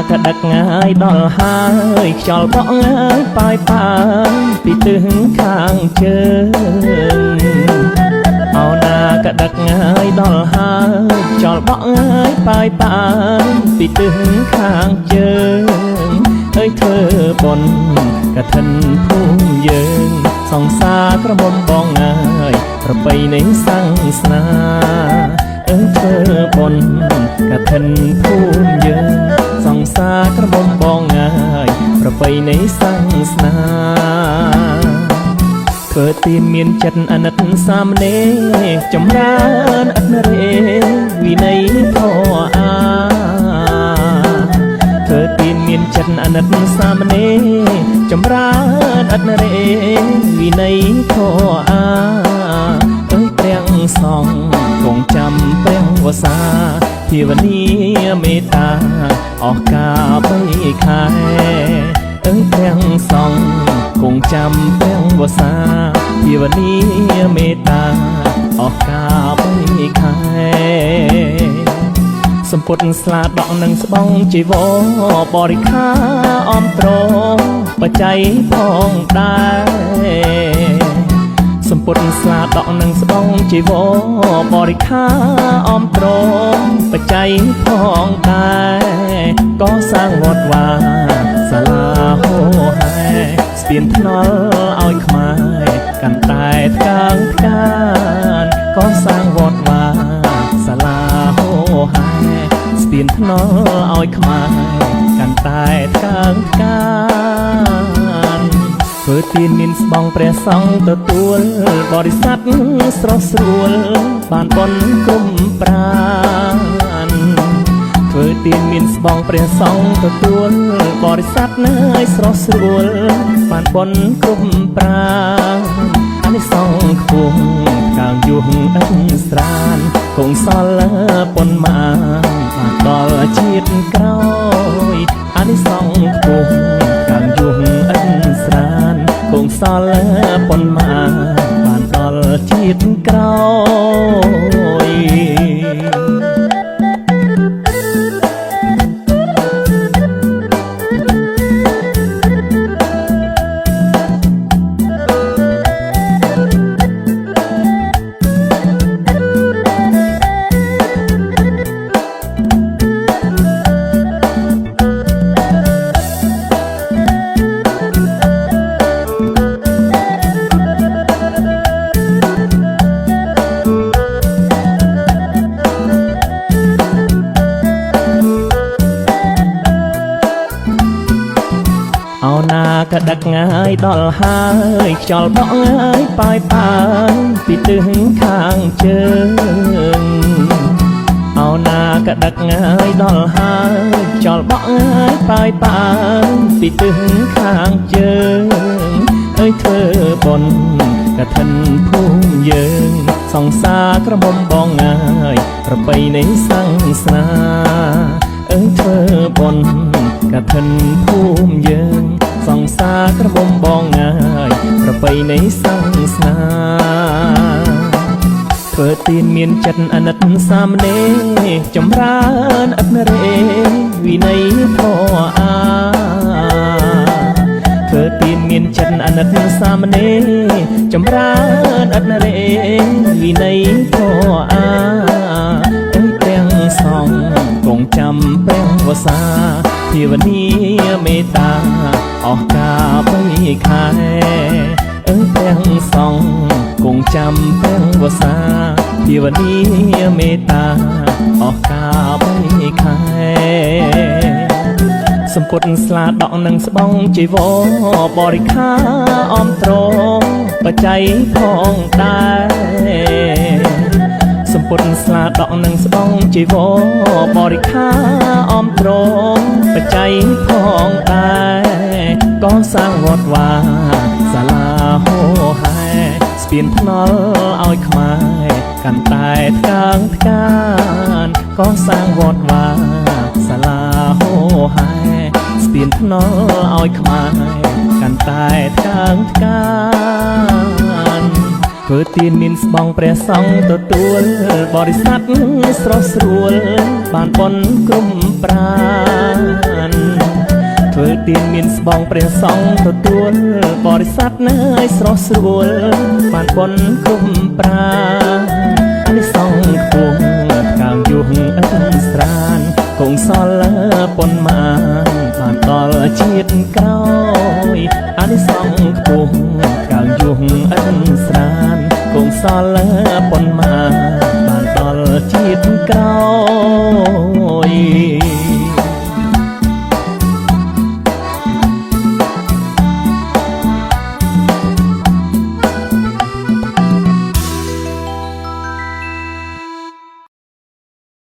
ក៏ដឹកងាយដល់ហើយខ្យល់បក់ងាយប៉ាយប៉ាយពីទិសខាងជើងអោណាក៏ដឹកងាយដល់ហើយខ្យល់បក់ងាយប៉ាយប៉ាយពីទិសខាងជើងអើយធ្វើបុណ្យកឋិនភូមិយើងសង្សារក្រមុំបងងាយប្រពៃណីសាសនាអើយធ្វើបុណ្យកឋិនភូមិយើងសង្សារក្រមុំបងងាយប្រពៃណីសាសនាធ្វើទានមានចិត្តអាណិតសាមណេរចម្រើនឥតនរេវិន័យធម៌អាធ្វើទានមានចិត្តអាណិតសាមណេរចម្រើនឥតនរេវិន័យធម៌អាអើយព្រះសង្ឃគង់ចាំព្រះវស្សាភាវនាមេត្តាអស់កាលបីខែអើយព្រះសង្ឃគង់ចាំព្រះវស្សាភាវនាមេត្តាអស់កាលបីខែសម្ពុតស្លាដកនឹងស្បង់ជីវរបរិខាអមត្របច្ច័យផងដែរសម្ពុតស្លាដកនឹងស្បង់ជីវរបរិខាអមត្របច្ច័យផងដែរក៏សាងវត្តវាសាលាហោហែស្ពានថ្នល់ឲ្យខ្មែរកាន់តែថ្កើងថ្កានក៏សាងវត្តវាសាលាហោហែស្ពានថ្នល់ឲ្យខ្មែរកាន់តែថ្កើងថ្កានធ្វើទានមានស្បង់ព្រះសង្ឃទទួលបរិស័ទស្រស់ស្រួលបានបុណ្យគុំប្រានធ្វើទានមានស្បង់ព្រះសង្ឃទទួលបរិស័ទនៅស្រស់ស្រួលបានបុណ្យគុំប្រានអានិសង្ឃខ្ពស់កាងយុះឥតស្រានគងសល់ប៉ុន្មានបានដល់ជាតិក្រោយអានិសង្ឃខ្ពស់កាងយុះឥតស្រានគងសល់ប៉ុន្មានបានដល់ជាតិក្រោយអោណាក៏ដឹកងាយដល់ហើយខ្យល់បក់ងាយប៉ាយប៉ាយពីទិសខាងជើងអោណាក៏ដឹកងាយដល់ហើយខ្យល់បក់ងាយប៉ាយប៉ាយពីទិសខាងជើងអើយធ្វើបុណ្យកឋិនភូមិយើងសង្សារក្រមុំបងងាយប្រពៃណីសាសនាអើយធ្វើបុណ្យកឋិនភូមិយើងសង្សារក្រមុំបងងាយប្រពៃណីសាសនាធ្វើទានមានចិត្តអាណិតសាមណេរចម្រើនឥតនរេវិន័យធម៌អាធ្វើទានមានចិត្តអាណិតសាមណេរចម្រើនឥតនរេវិន័យធម៌អាអើយព្រះសង្ឃគង់ចាំព្រះវស្សាភាវនាមេត្តាអស់កាលបីខែអើយព្រះសង្ឃគង់ចាំព្រះវស្សាភាវនាមេត្តាអស់កាលបីខែសម្ពុតស្លាដកនឹងស្បង់ជីវរបរិខាអមត្របច្ច័យផងដែរសម្ពុតស្លាដកនឹងស្បង់ជីវរបរិខាអមត្របច្ច័យផងដែរក៏សាងវត្តវាសាលាហោហែស្ពានថ្នល់ឲ្យខ្មែរកាន់តែថ្កើងថ្កានក៏សាងវត្តវាសាលាហោហែស្ពានថ្នល់ឲ្យខ្មែរកាន់តែថ្កើងថ្កាន ធ្វើទានមានស្បង់ព្រះសង្ឃទទួលបរិស័ទស្រស់ស្រួលបានបុណ្យគ្រប់ប្រាណ ទានមានស្បង់ព្រះសង្ឃទទួលបរិស័ទណាយស្រស់ស្រួលបានបុណ្យគុំប្រាអានិសង្ឃខ្ពស់កាងយុះឥតស្រានគងសល់ប៉ុន្មានបានដល់ជាតិក្រោយអានិសង្ឃខ្ពស់កាងយុះឥតស្រានគងសល់ប៉ុន្មានបានដល់ជាតិក្រោ